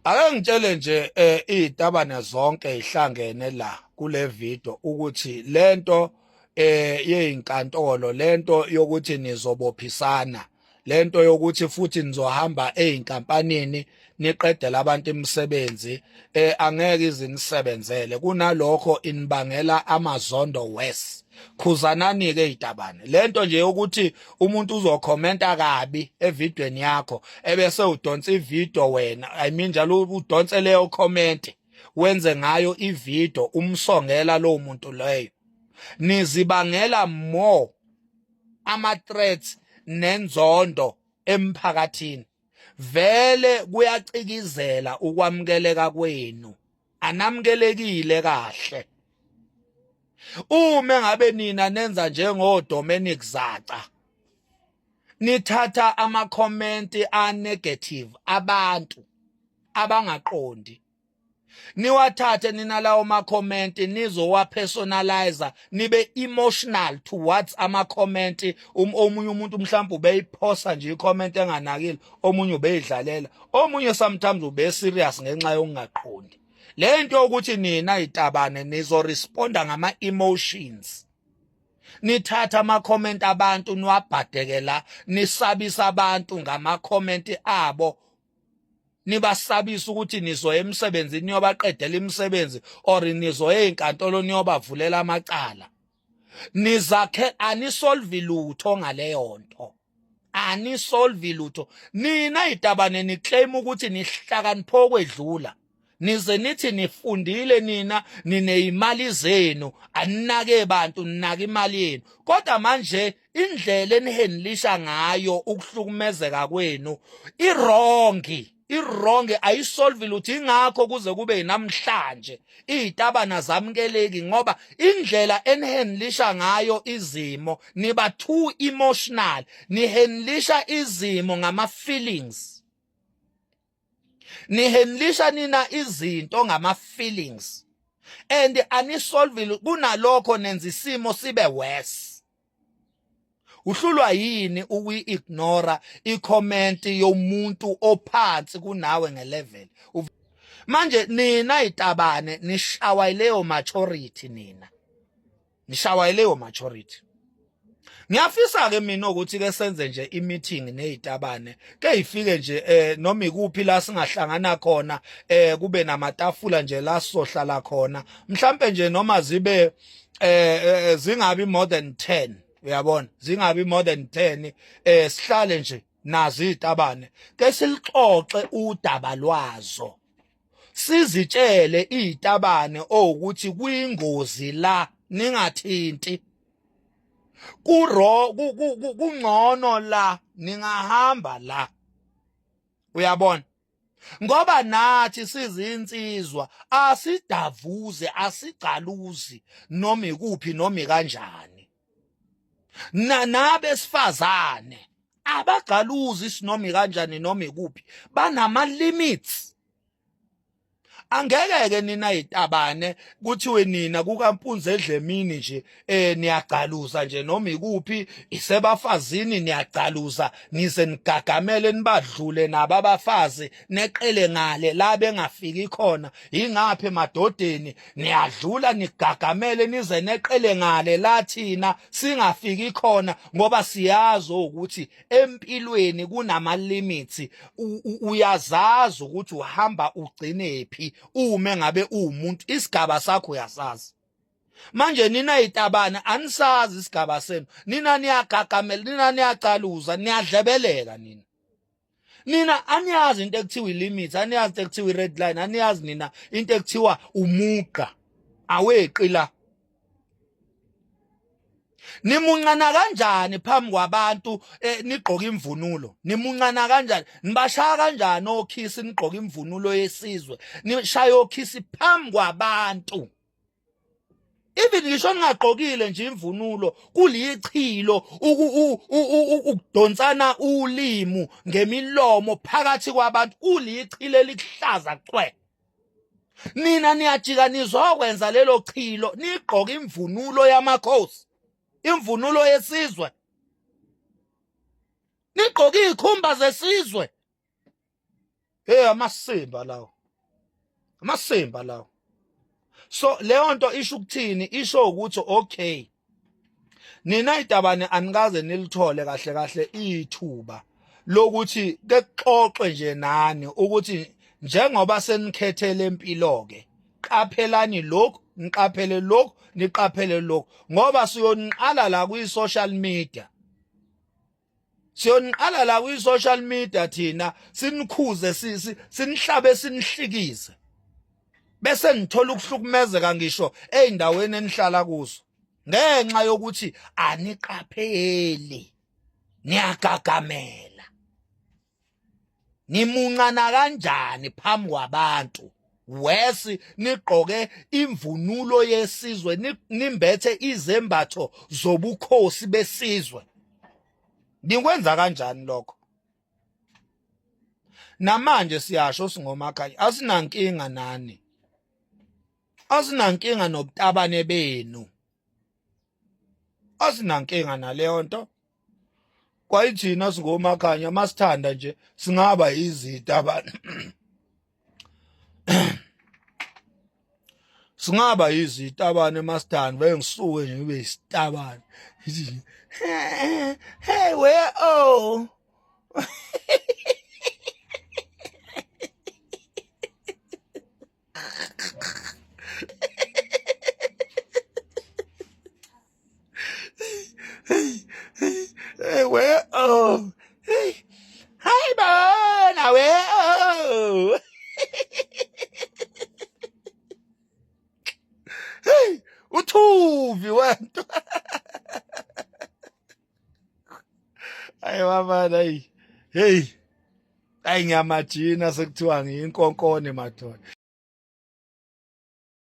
Ake ngitshele nje izitabane zonke ihlangene la kule video ukuthi lento yezinkantolo, lento yokuthi nizobophisana, lento yokuthi futhi nizohamba ezinkampanini niqedela abantu imisebenzi, angeke izinisebenzele. Kunalokho inibangela amazondo worse. Khuzanani ke itabane. Lento nje yokuthi umuntu uzokhomenta kabi evidweni yakho ebese udonsa ivideo wena, I mean njalo udonse leyo comment wenze ngayo ivideo umsongela lowo muntu leyo, nizibangela more ama threats nenzondo emphakathini. Vele kuyacikizela ukwamukeleka kwenu, anamkelekile kahle. Uma ngabe nina nenza njengo Dominic Zaca, nithatha ama comment a negative abantu abangaqondi, niwathathe nina lawo ma comment, nizowa personalize, nibe emotional towards ama comment. Omunye umuntu mhlawumbe ubeyiphosa nje i-comment enganakile, omunye ubeyidlalela, omunye sometimes ube serious ngenxa yokungaqondi. Lento ukuthi nina itabane nizo responda ngama emotions, nithatha ama comment abantu niwabhadekela, nisabisa abantu ngama comment abo, nibasabisa ukuthi nizoya emsebenzini niyobaqedela imisebenzi or nizoya ezinkantolo niyobavulela amacala. Nizakhe anisolve lutho ngaleyo nto, anisolve lutho. Nina itabane niclaim ukuthi nihlakanipho kwedlula, nize nithi nifundile, nina nineyimali zenu, aninake bantu, ninaka imali yenu. Kodwa manje indlela enihandlisha ngayo ukuhlukumezeka kwenu i-wrong, i-wrong, ayisolve lutho. Ingakho kuze kube namhlanje izitabana zamukeleki, ngoba indlela enihandlisha ngayo izimo, niba too emotional, nihandlisha izimo ngama feelings, nihandlisha nina izinto ngama feelings and anisolve. Kunalokho nenza isimo sibe worse. Uhlulwa yini ukuyi-ignora i-comment yomuntu ophansi kunawe ngelevel? Manje nina itabane nishawa leyo maturity, nina nishawa leyo maturity. Ngiyafisa ke mina ukuthi ke senze nje i-meeting nezitabane, ke ifike nje noma ikuphi la singahlangana khona, kube namatafula nje la sizohlala khona, mhlambe nje noma zibe zingabi more than 10, uyabona, zingabi more than 10, sihlale nje nazo izitabane, ke silixoxe udaba lwazo, sizitshele izitabane owukuthi kuyingozi la, ningathinti kuro, kungcono la ningahamba la, uyabona, ngoba nathi sizinsizwa asidavuze, asigcaluzi noma ikuphi noma kanjani. Na nabesifazane abagcaluzi sinoma kanjani noma ikuphi, banama limits. Angeke ke nina itabane kuthiwe nina kukampunzi edlemini nje niyagcaluza nje noma ikuphi, isebafazini niyagcaluza, nize nigagamele nibadlule nabo abafazi, neqele ngale la bengafiki khona. Ingaphi emadodeni niyadlula, nigagamele nize neqele ngale la thina singafiki khona, ngoba siyazi ukuthi empilweni kunama limits. Uyazazi ukuthi uhamba ugcine phi uma ngabe uwumuntu, isigaba sakho uyasazi. Manje nina itabana anisazi isigaba senu, nina niyagagamela, nina niyacaluza, niyadlebeleka nina. Nina aniyazi into ekuthiwa ilimit, aniyazi into ekuthiwa i-red line, aniyazi nina into ekuthiwa umugqa aweqi la. Nimuncana kanjani phambi kwabantu nigqoka imvunulo? Nimuncana kanjani, nibashaya kanjani okhisi nigqoka imvunulo yesizwe, nishaya okhisi phambi kwabantu? Even ngisho ningagqokile nje imvunulo, kulichilo ukudonsana ulimu ngemilomo phakathi kwabantu, kulichilo elikuhlaza cwe. Nina niyajika nizokwenza lelo chilo nigqoka imvunulo yamakhosi, imvunulo yesizwe, nigqoka izikhumba zesizwe. Hey, amasimba lawo. Amasimba lawo. So leyo nto isho ukuthini? Isho ukuthi okay, nina itabane anikaze nilithole kahle kahle ithuba lokuthi kexoxe nje nani ukuthi njengoba senikhethele impilo ke, qaphelani lokhu, niqaphele lokhu, niqaphele lokhu, ngoba siyoniqala la kwi social media. Siyoniqala la kwi social media thina, sinikhuze, sinihlabe, sinihlikize, bese nithola ukuhlukumezeka ngisho ezindaweni enihlala kuzo ngenxa yokuthi aniqapheli, niyagagamela. Nimuncana kanjani phambi kwabantu wesi nigqoke imvunulo yesizwe, nimbethe izembatho zobukhosi besizwe? Nikwenza kanjani lokho? Namanje siyasho singomakhanya, asinankinga nani, asinankinga nobutabane benu, asinankinga naleyo nto. Kwayithina singomakhanya masithanda nje singaba izitabane, singaba izitabane masithanda, bengisuke nje ngibe isitabane. Hey where, oh hey where, oh hey, hi bona we, oh hey, uthuvi wento. Ayi baba, hey hey, ayi ngiyamajina sekuthiwa ngiyinkonkone madoda.